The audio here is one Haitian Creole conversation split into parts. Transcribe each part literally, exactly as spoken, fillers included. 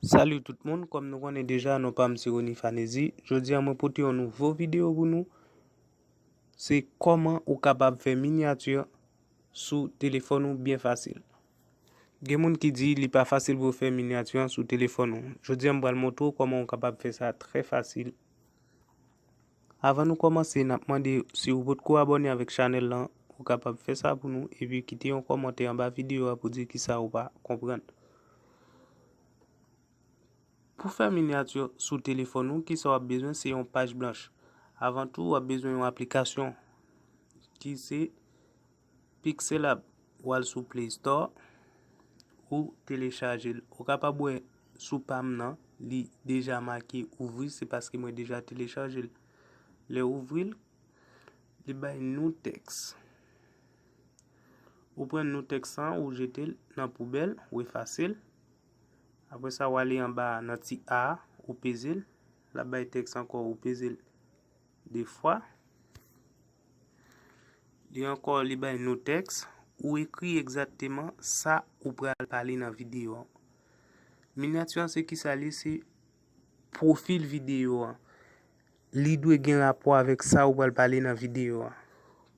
Salut tout moun, kòm nou konnen deja, non pa m se Rony Fanezi. Jodi a mwen pote yon nouvo videyo pou nou. Se kòman ou kapab fè minyati sou telefòn ou byen fasil. Gen moun ki di li pa fasil pou fè minyati sou telefòn ou. Jodi a m pral montre w kòman ou kapab fè sa trè fasil. Avan nou kòmanse, n ap mande si ou potko abòne avèk chanèl lan, ou kapab fè sa pou nou epi kite yon kòmantè anba videyo a pou di kisa ou pa konprann. Pou fè minyati sou telefòn ou, kisa w ap bezwen? Se yon paj blanch. Avan tou, w ap bezwen yon aplikasyon ki se Pixelab. Ou al sou Play Store, ou telechaje l. Ou kapab wè sou pa m nan, li deja make ouvri, se paske mwen deja telechaje l. Lè w ouvri l, li bay nou tèks. Ou pran nou tèks lan, ou jete l nan poubèl, ou efase l. Apre sa, w ale anba a nan ti a a, ou peze l. L ap bay tèks ankò, ou peze l de fwa. Li ankò, li bay nou tèks, ou ekri egzakteman sa ou pral pale nan videyo an. Minyati an se kisa li ye? Se pwofil videyo an. Li dwe gen rapò avèk sa ou pral pale nan videyo an.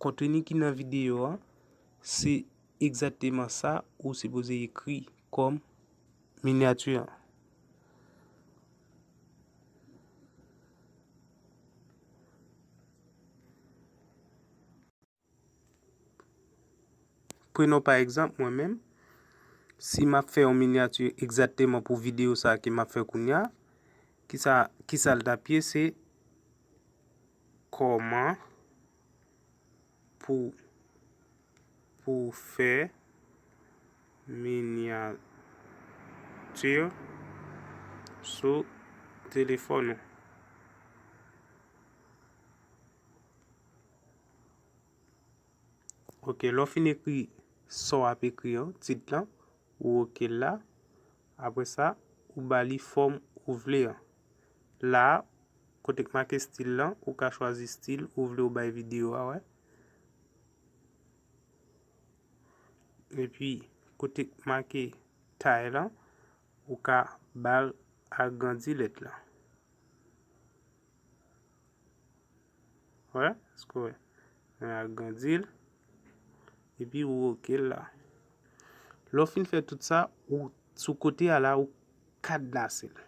Konteni ki nan videyo an, se egzakteman sa ou sipoze ekri kòm minyati an. Prenons pa egzanp, mwen menm, si m ap fè yon minyati egzakteman pou videyo sa a ke m ap fè kounye a, kisa, kisa l t ap ye, se kòman pou, pou fè minyati sou telefòn ou. Ok, lè w fin ekri sa w ap ekri an, tit lan, ou ok l la. Apre sa, ou ba li fòm ou vle an. La a, kote k make stil lan, ou ka chwazi stil ou vle ou bay videyo a, wè. Epi, kote k make tay lan, ou ka ba l agrandi lèt lan. Wè, èske w wè? Mwen agrandi l. Epi ou ok l la. Lè w fin fè tout sa, ou sou kote a la, ou kadnase l.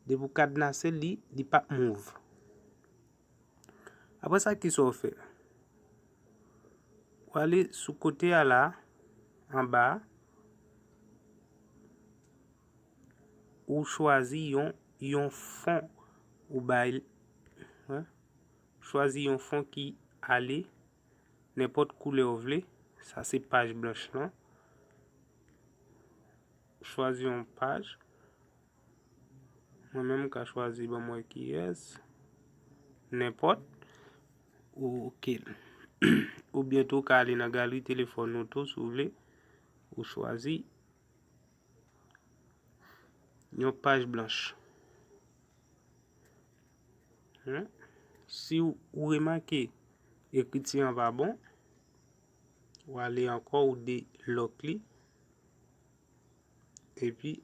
Depi w kadnase l, li, li p ap move. Apre sa, kisa w fè? Ou ale sou kote a la, anba a, ou chwazi yon, yon fon ou bay, wè. Chwazi yon fon ki ale nenpòt koulè w vle. Sa se paj blanch lan. Chwazi yon paj. Mwen menm, m ka chwazi, ban m wè kiyès. Nenpòt. Ou ok l. Oubyen tou, ou ka ale nan galri telefòn ou tou, si w vle. Ou chwazi yon paj blanch. Hein? Si w, ou remake ekriti an pa bon, w ale ankò, ou delòk li, epi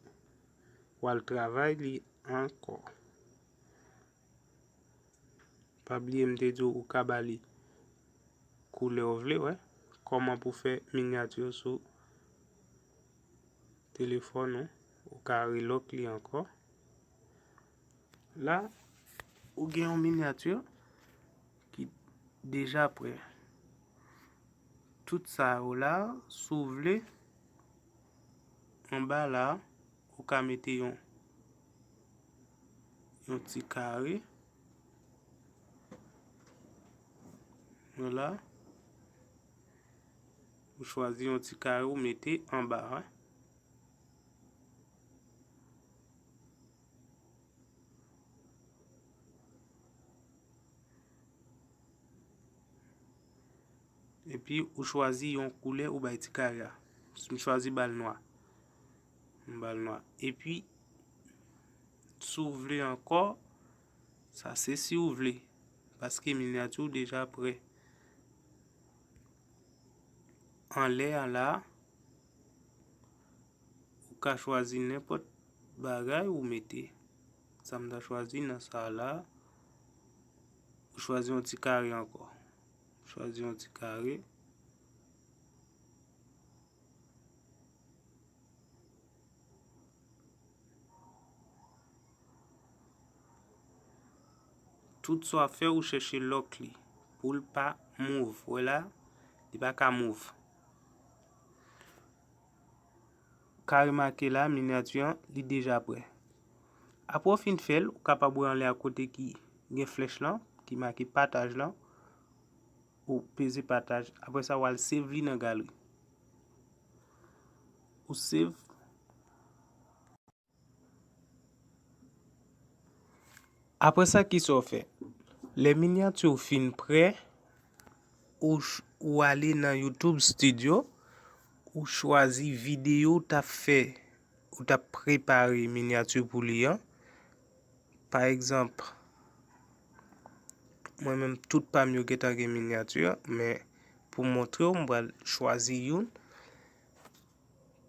w al travay li ankò. Pa bliye m te di w, ou ka ba li koulè w vle, wè. Kòman pou fè minyati sou telefòn ou, ou ka relòk li ankò. La, ou gen yon minyati ki deja prè. Tout sa yo la, si w vle, anba la, ou ka mete yon, yon ti kare. Vwala. Ou chwazi yon ti kare, ou mete anba a. Epi ou chwazi yon koulè ou bay ti kare a. M chwazi ba l nwa. M ba l nwa. Epi, si w vle ankò, sa se si w vle. Paske minyati w deja prè. Anlè a la, ou ka chwazi nenpòt bagay ou mete. Sa m ta chwazi nan sa la, ou chwazi yon ti kare ankò. Chwazi yon ti kare. Tout sa w ap fè, ou chèche lock li pou l pa move. Wè la, li pa ka move. Ka remake la, minyati an, li deja prè. Apre w fin fè l, ou kapab wè anlè a kote ki gen flèch lan, ki make pataj lan. Ou peze pataj. Apre sa, w al save li nan galri. Ou save. Apre sa, kisa w fè? Lè minyati w fin prè, ou, ch- ou ale nan YouTube Studio, ou chwazi videyo w t ap fè, ou t ap prepare minyati pou li an. Pa egzanp, mwen menm tout pa m yo gentan gen minyati, men pou montre w, m pral chwazi youn.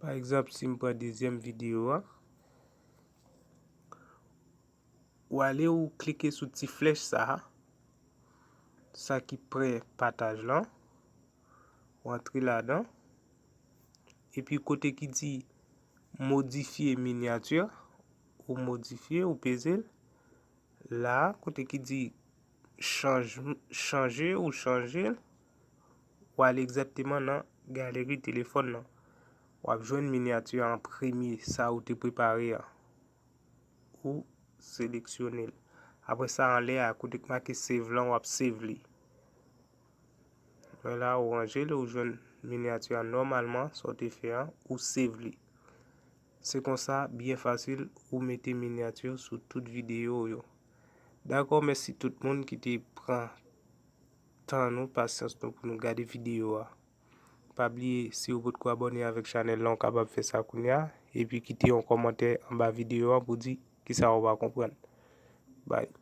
Pa egzanp, si m pran dezyèm videyo a, ou ale ou klike sou ti flèch sa a, sa ki prè pataj lan, ou antre ladan, epi kote ki di modifye minyati, ou modifye, ou peze l. La, kote ki di chanj, chanje ou chanje l, ou ale egzakteman nan galeri telefòn nan. W ap jwenn minyati an premye, sa ou te prepare a. Ou seleksyone l. Apre sa, anlè a, kote k make save lan, w ap save li. Wè la, ou ranje l, ou jwenn minyati a nòmalman, sa w te fè an, ou save li. Se konsa, byen fasil, ou mete minyati sou tout videyo w yo. Dakò, mèsi tout moun ki te pran tan nou, pasyans nou pou nou gade videyo a. Pa bliye, si w potko abòne avèk chanèl lan, w kapab fè sa kounye a, epi kite yon kòmantè anba videyo a pou di kisa w pa konprann. Bye.